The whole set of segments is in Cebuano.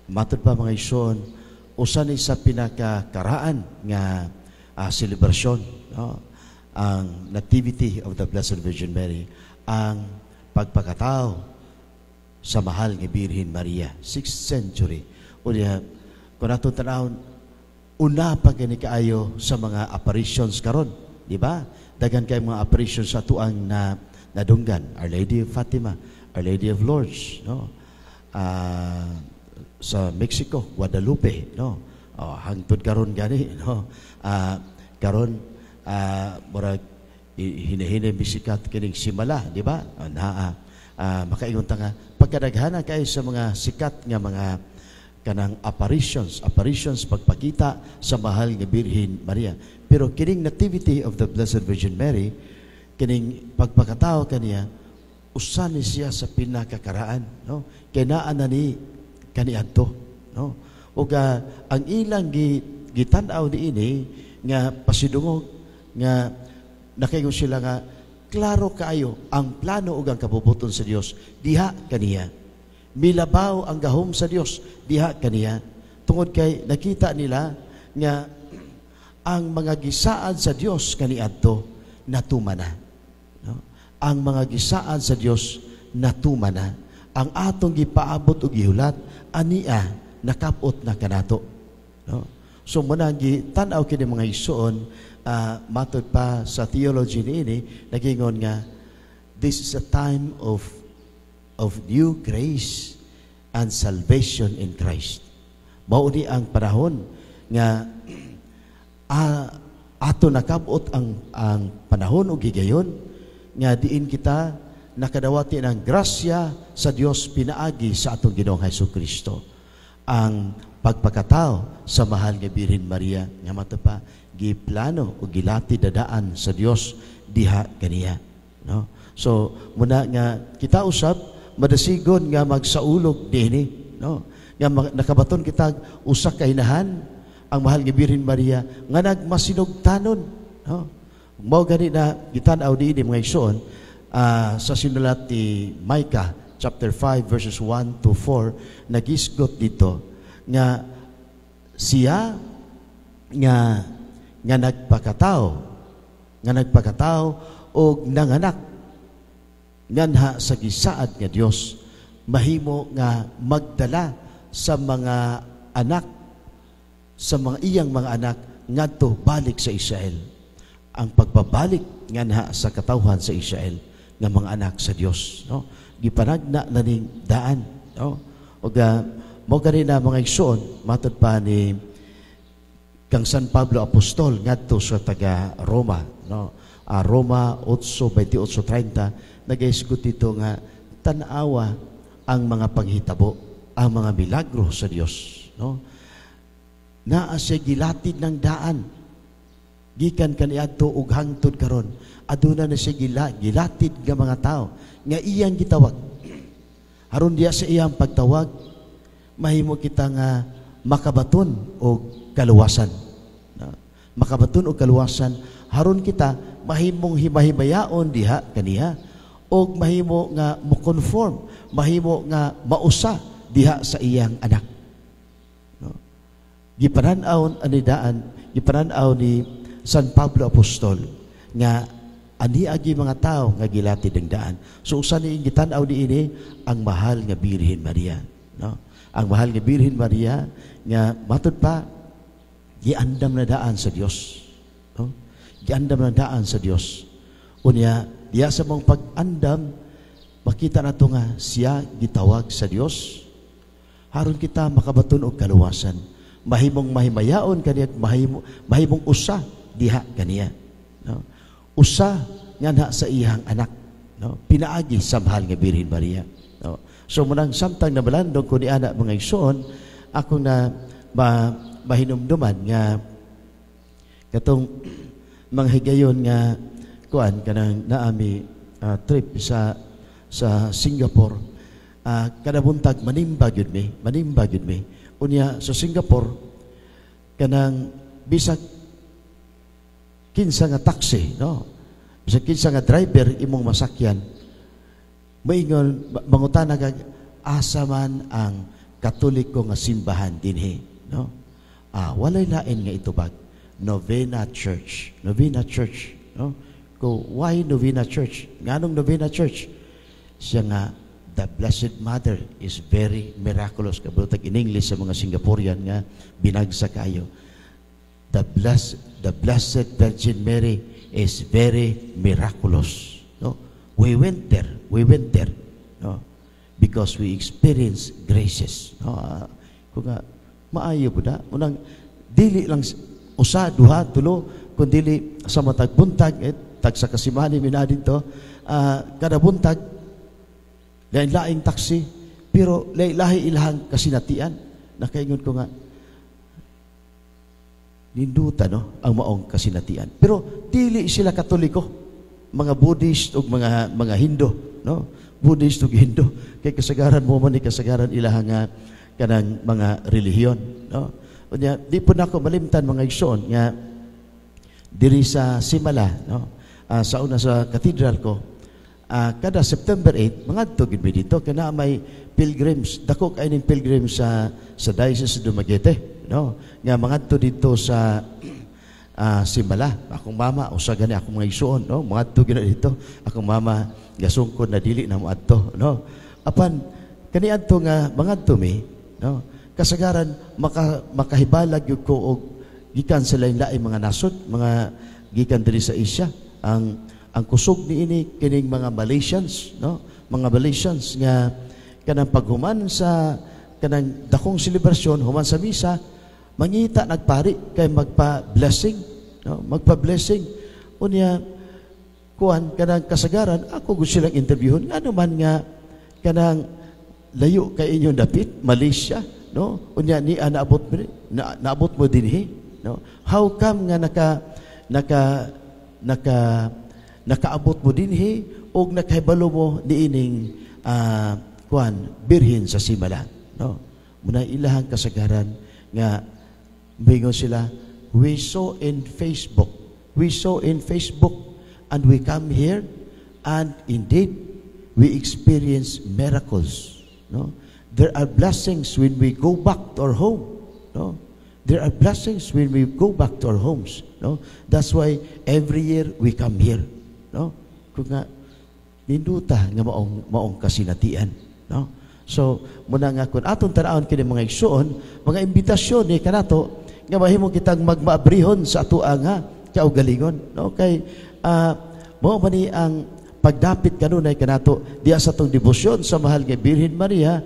Matod pa, mga igsoon, usa ni sa pinakakaraan nga selebrasyon, no? Ang Nativity of the Blessed Virgin Mary, ang pagpakatao sa mahal nga Birhen Maria, 6th century. Unya, kung ato tanawon, una pa gani kaayo sa mga apparitions karon, di ba? Daghan kay mga apparitions sa atuang na nadunggan. Our Lady of Fatima, Our Lady of Lourdes, no? Sa Mexico, Guadalupe, no? Oh, hangtod karon gani, no? Karon murag hinahinay misikat kining Simala, di ba? Naa makaingon ta nga pagkadaghana kay sa mga sikat nga mga kanang apparitions, apparitions, pagpakita sa mahal nga Birhen Maria. Pero kining Nativity of the Blessed Virgin Mary, kining pagpakatao kaniya, usa ni siya sa pinakakaraan, no? Kay naa na ni kaniadto, no? Ug ang ilang gitan-aw niini nga pasidungog nga nakaingon sila nga klaro kaayo ang plano ug ang kabubuton sa Dios diha kaniya. Milabaw ang gahom sa Dios diha kaniya tungod kay nakita nila nga ang mga gisaad sa Dios kaniadto natuman na, no? Ang mga gisaad sa Dios natuman na. Ang atong gipaabot og gihulat ania nakap-ot na kanato, no? So muna gitan-aw kini, mga igsoon, matod pa sa theology niini, nagingon nga this is a time of new grace and salvation in Christ. Mao ni ang panahon nga ato nakabot ang panahon ug higayon nga diin kita nakadawati ng grasya sa Dios pinaagi sa atong Ginoong Hesus Kristo. Ang pagpakatao sa mahal nga Birhen Maria nga mato pa giplano o gilati dadaan sa Dios diha kaniya, no? So muna nga kita usab madasigon nga magsaulog dinhi, no, nga nakabaton kita usa ka inahan, ang mahal nga Birhen Maria nga nagmasinugtanon, no? Mao gani na gitan-aw niini, mga igsoon, sa sinulat ni Micah chapter 5 verses 1 to 4. Nagisgot dito nga siya nga nga nagpakatao og nanganak nganha sa gisaad nga Dios mahimo nga magdala sa mga anak, sa mga iyang mga anak ngadto balik sa Israel, ang pagbabalik nganha sa katawhan sa Israel nga mga anak sa Dios, no? Gipanagna na ning daan, no? Ug mo gani na, mga igsoon, matod pa ni kang San Pablo Apostol ngadto sa taga Roma, no, Roma 8:28-30, nagaisgot dito nga tan-awa ang mga panghitabo, ang mga milagro sa Dios, no? Naa siya gilatid ng daan gikan kaniadto ug hangtod karon. Aduna na siya gilatid nga mga tao nga iyang gitawag. Aron diya sa iyang pagtawag mahimo kita nga makabaton og kaluwasan, no? Makabaton og kaluwasan haron kita mahimong himahimayaon diha kaniya og mahimo nga mo-conform, mahimo nga mausa diha sa iyang anak, no? Gipanan-aw ani daan, gipanan-aw ni San Pablo Apostol nga ani agi mga tao nga gilatid ang daan. So usa ni gitan-aw niini ang mahal nga Birhen Maria, no? Ang mahal nga Birhen Maria nga matud pa giandam na daan sa Dios, no? Giandam na daan sa Dios. Unya diya sa mong pag-andam makita nato nga siya gitawag sa Dios haron kita makabaton og kaluwasan, mahimong mahimayaon kaniya, mahimong usa diha kaniya, no? Usa nganha sa iyang anak, no, pinaagi sa mahal nga Birhen Maria, no? So munang samtang nabalandong ko ni ana, mga igsoon, ako na mahinumduman nga katong mga higayon nga kuan kanang naami trip sa Singapore, kada buntag manimba gyud mi. Unya sa Singapore kanang bisag kinsa nga taxi, no, bisag kinsa nga driver imong masakyan, maingon, mangutana kag asa man ang Katoliko nga simbahan dinhi, no? Walay lain nga itubag. Novena Church. Novena Church, no? Ko, "Why Novena Church? Nganong Novena Church?" Siya nga, "The Blessed Mother is very miraculous." Kabutag in English sa mga Singaporean nga binagsa kayo. The Blessed Virgin Mary is very miraculous." No? We went there. We went there. No? Because we experience graces. No? Kung nga, maayo po na. Unang, dili lang usa, duha, tulo, kung dili sa matag buntag, eh, tag sa kasimani mina dito, kada buntag, lain-laing taxi, pero lahi-lahi ilahang kasinatian. Nakaingon ko nga, ninduta, no, ang maong kasinatian. Pero dili sila Katoliko, mga Buddhist ug mga Hindu, no? Buddhist ug Hindu kay kasagaran mo man ni kasagaran ilahang nga kanang mga relihiyon, no? Unya di po nako malimtan, mga igsoon, nga diri sa Simala, no? Sa una sa cathedral ko, kada September 8 mangadto gid mi dito kay naa may pilgrims, dako kay ning pilgrims sa Diocese of Dumaguete, no, nga mangadto dito sa Simala. Akong mama usa gani, akong mga igsoon, no, mangadto gid dito. Akong mama gasungkod na dili na moadto, no? Apan kaniadto nga mangadto mi, no, kasagaran makahibalag gyud ko og gikan sa lain-laing mga nasod, mga gikan diri sa Asia. Ang kusog niini kining mga Malaysians, no, mga Malaysians nga kanang paghuman sa kanang dakong selebrasyon, human sa misa, mangita nagpari kay magpa-blessing, no, magpa-blessing. Unya kuan kanang kasagaran ako gusto silang interviewon, ngano man nga kanang layo kay inyong dapit Malaysia, no, unya ni naabot mo dinhi, no? How come nga naka naka naka nakaabot mo dinhi og nakahibalo mo niining kuan Birhen sa Simala, no?" Muna ilahang kasagaran nga mingon sila, "We saw in Facebook, we saw in Facebook and we come here and indeed we experience miracles, no? There are blessings when we go back to our home, no? There are blessings when we go back to our homes, no? That's why every year we come here," no? Kung nga ninduta nga maong kasinatian, no? So muna nga kun atong tan-awon kini, mga igsoon, mga imbitasyon ni kanato nga mahimo kitang magmaabrihon sa ato nga kaugalingon, no? Kay mao man ni ang pagdapit kanunay kanato diya sa atong debosyon sa mahal nga Birhen Maria.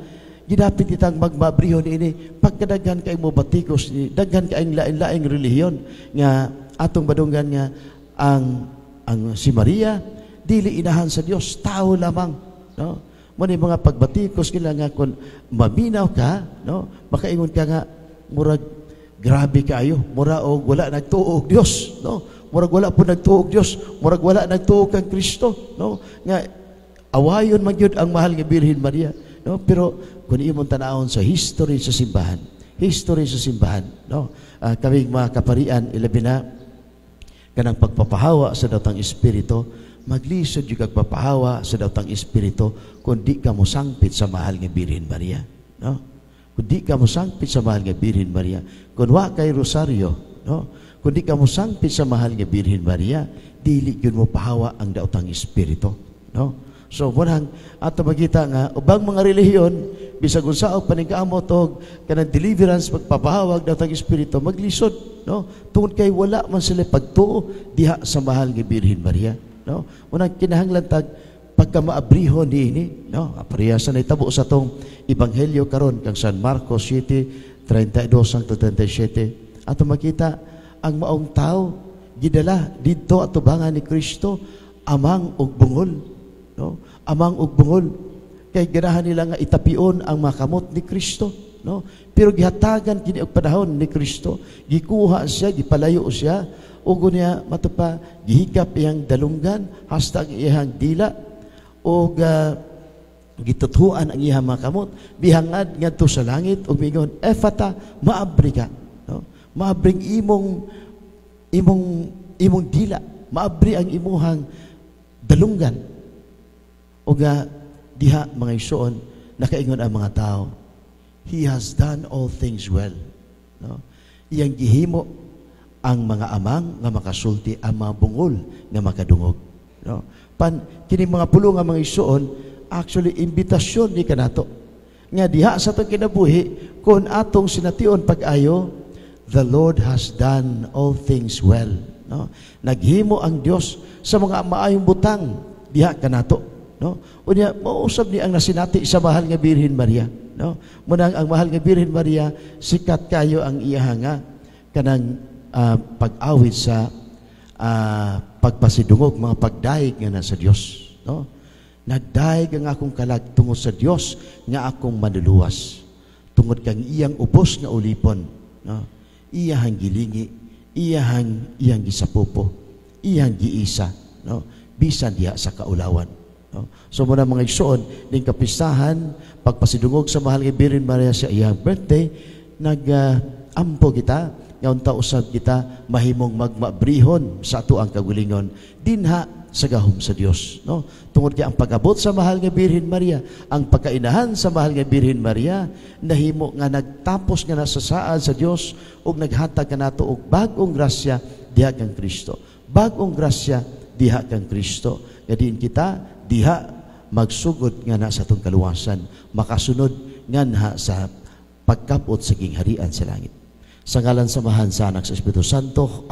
Gidapit kitang magmaabrihon ini pagkadaghan kay mo batikos ni daghan kay lain-laing relihiyon nga atong madunggan nga ang si Maria dili inahan sa Dios, tao lamang, no? Mo ni mga pagbatikos nila nga kung maminaw ka, no, makaingon ka nga murag grabe kaayo, mura og wala nagtuo og Dios, no? Murag wala po nagtuo og Dios, murag wala nagtuo kang Kristo, no, nga awayon man gyud ang mahal nga Birhen Maria, no? Pero kung imong tan-awon sa history sa simbahan, history sa simbahan, no, kaming mga kaparian, ilabi na kanang pagpapahawa sa datang espiritu, maglisod yung pagpapahawa sa datang espiritu kung di ka mosangpit sa mahal nga Birhen Maria, no? Kung di ka mosangpit sa mahal nga Birhen Maria, kung wa kay rosaryo, no, kung di ka mosangpit sa mahal nga Birhen Maria, dili gyud mo pahawa ang daotang espiritu, no? So munang ato makita nga ubang mga relihiyon, bisag unsa og paningkamot og kanang deliverance, pagpapahawag daotang espiritu, maglisod, no, tungod kay wala man sila pagtuo diha sa mahal nga Birhen Maria, no? Unang kinahanglan tag pagka maabrihon niini, no? Pareha sa nahitabo sa atong ebanghelyo karon kang San Marcos 7:32 hangtod 37, ato makita ang maong tao gidala didto atubangan ni Kristo amang og bungol, no? Amang og bungol kay ganahan nila nga itapion ang mga kamot ni Kristo, no? Pero gihatagan kini og panahon ni Kristo, gikuha siya, gipalayo siya, ug niya mato pa gihikap iyang dalunggan hasta ang iyang dila ug gituthuan ang iyang mga kamot, bihangad ngadto sa langit ug miingon, "Efata," maabri ka, no? Maabring imong imong imong dila, maabri ang imuhang dalunggan. Ug diha, mga igsoon, nakaingon ang mga tao, He has done all things well. No? Iyang gihimo ang mga amang nga makasulti, ang mga bungol nga makadungog. No? Pan kini mga pulong nga, mga igsuon, actually imbitasyon ni kanato nga diha sa atong kinabuhi, kung atong sination pag-ayo, the Lord has done all things well. No? Naghimo ang Dios sa mga maayong butang diha kanato. No? Unya mausab ni ang nasinati sa Mahal nga Birhen Maria. No? Munang ang Mahal nga Birhen Maria, sikat kayo ang iya nga kanang pag-awit sa pagpasidungog, mga pagdayeg nga na sa Dios, no? "Nagdayeg ang akong kalag tungod sa Dios nga akong manluluwas. Tungod kang iyang ubos nga ulipon, no? Iyahang gilingi, iyahang iyang gisapupo, iyang giisa, no? Bisan diha sa kaulawan." No? So muna, mga igsoon, ning kapistahan, pagpasidungog sa Mahal nga Birhen Maria sa iyang birthday, nag ampo kita nga unta usab kita mahimong magmabrihon sa ato ang kaugalingon dinha sa gahom sa Dios, no? Tungod kay ang pag-abot sa Mahal nga Birhen Maria, ang pagkainahan sa Mahal nga Birhen Maria, nahimo nga nagtapos nga nasa saad sa Dios ug naghatag kanato og bag-ong grasya diha kang Kristo, bag-ong grasya diha kang Kristo, nga diin kita diha magsugod nga na sa atong kaluwasan, makasunod nganha sa pagkapot sa gingharian sa langit. Sa ngalan sa Amahan, sa Anak, sa Espiritu Santo.